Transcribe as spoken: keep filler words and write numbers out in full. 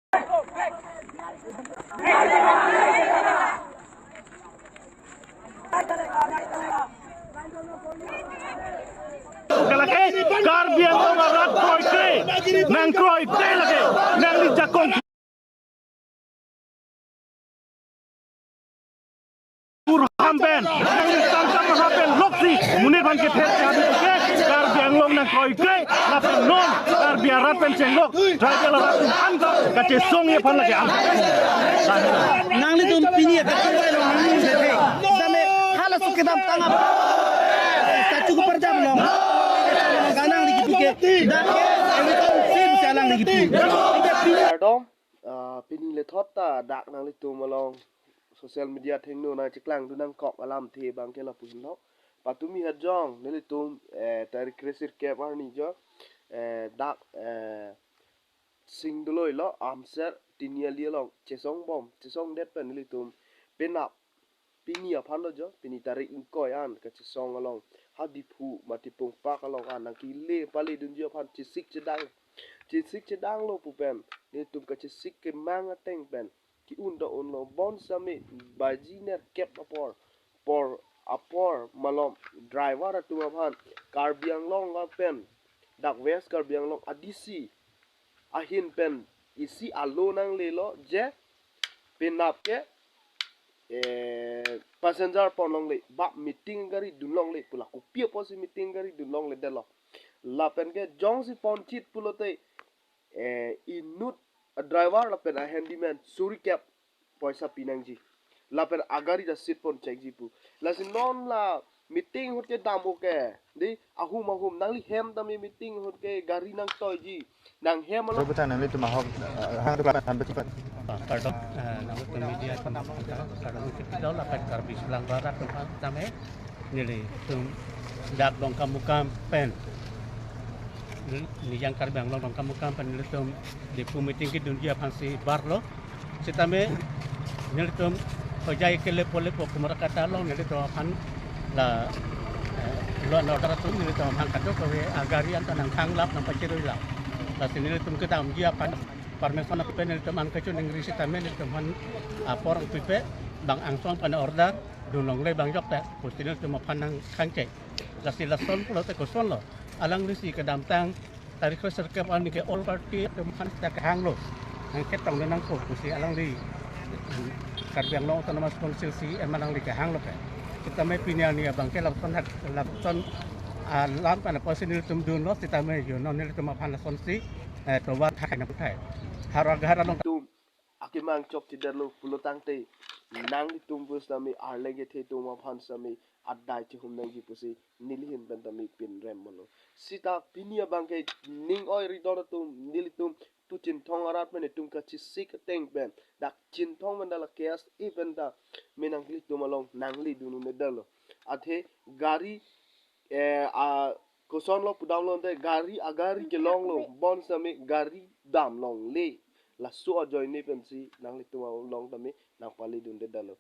Kalake, Karbi Anglong arat kroikre, nangkroikre lake, nangli jakong kurham pen, nangli tangka maha pen loksi, monit aphan kethe ke abi ke, Karbi Anglong nangkroikre, lapen non, Karbi arat pen chenglok, tribal arat pen kachesongji aphan lake ang. Nanglitum pini ya kachesong lo nangli sethe. Same halaso kedamtang apa? Kachu keperjam long. Kanang lagi pike. Dak ke, everything same si alang lagi pike. Kardom, ah, pini lethot ta dak nanglitum along social media athengno nangcheklang dun nangkok alamthe abangke lapu henlo. Patumi hajong nelitum, eh, tarik kresirkep arni jo, eh, dak, eh, sing doloi lo Amser Tiniali along chesong bom, chesongdet pen nelitum penap pini aphan lo jo, pini tarik ingkoi an kachesong along ha Diphu mate Pungpak along an nangkele pale dunji aphan chesik chedang, chesik chedang lo pu pen nelitum kachesik kemang ateng pen ke-un do-un lo, bonsitame baji nerkep apor, por apor malom driver atum aphan Karbi Anglong pen dak West Karbi Anglong a D C ahin pen isi alo nanglelo je penap ke, eh, passenger pon longle, bak meeting gari dun longle pu la, kopi apotsi meeting gari dun longledetlo. Lapen ke jongsi ponchit pulote, eh, inut a driver lapen a handyman suri kep poisa pinangji. Lapen agari ta seat pon chekji pu. Lasi non la meeting ahut ke dam-o ke, dei, ahum ahum nangli hem tame meeting ahut ke gari nangtoiji, nanghem along. Betang nanglitum ahok, eh, hang depan sampai cepat. Ah, kardom, eh, nanglitum media atum, kardom, kardom, lapen Karbi Slang Barat atum tame, nelitum dak Dongkamukam pen, Nijang Karbi Anglong Dongkamukam pen nelitum Diphu meeting kedunji aphansi barlo. Sitame nelitum hojai kele pole po kumara kata long nelitum aphan la, eh, law and order atum nelitum aphan kadokave agari anta nangthanglap nangpachiruilap. Lasi nelitum kedamji aphan permission apipe nelitum an kachoningri sitame nelitum aphan apor pipe bang angsong pen order dun longle bang jokte pusi nelitum aphan nangkhangchek. Lasi lason pulote kosonlo, alanglisi kedamtang tarik kresirkep arni ke all party atum aphan ta kehanglo. Nangketong le nangkok pusi alangli Karbi Anglong Autonomous Council C E M alangli kehanglo ke. Sitame pini arni abangke lapuson hat, lapuson, ah, alam pen apotsi nelitum dunlo sitame jo non nelitum aphan lasonsi, eh, tovar thai nangthai. Haro agar along atum akemang chokchedetlo pulotangte nanglitum pusitame arleng kethe atum aphan sitame adai chehum nangji pusi neli ahin pen tame pinrem molo. Sita pini abangke ning oi ridor atum nelitum tu Chinthong arat pen itum kachesik ateng pen dak Chinthong pen dala K S A pen ta me nanglitum along nangle dun-un-edetlo. Athe gari, eh, a kosonlo pudam lonte gari agari kelonglo bonsitame gari dam longle. Laso ajoine pensi nanglitum along tame nangpale dundedetlo.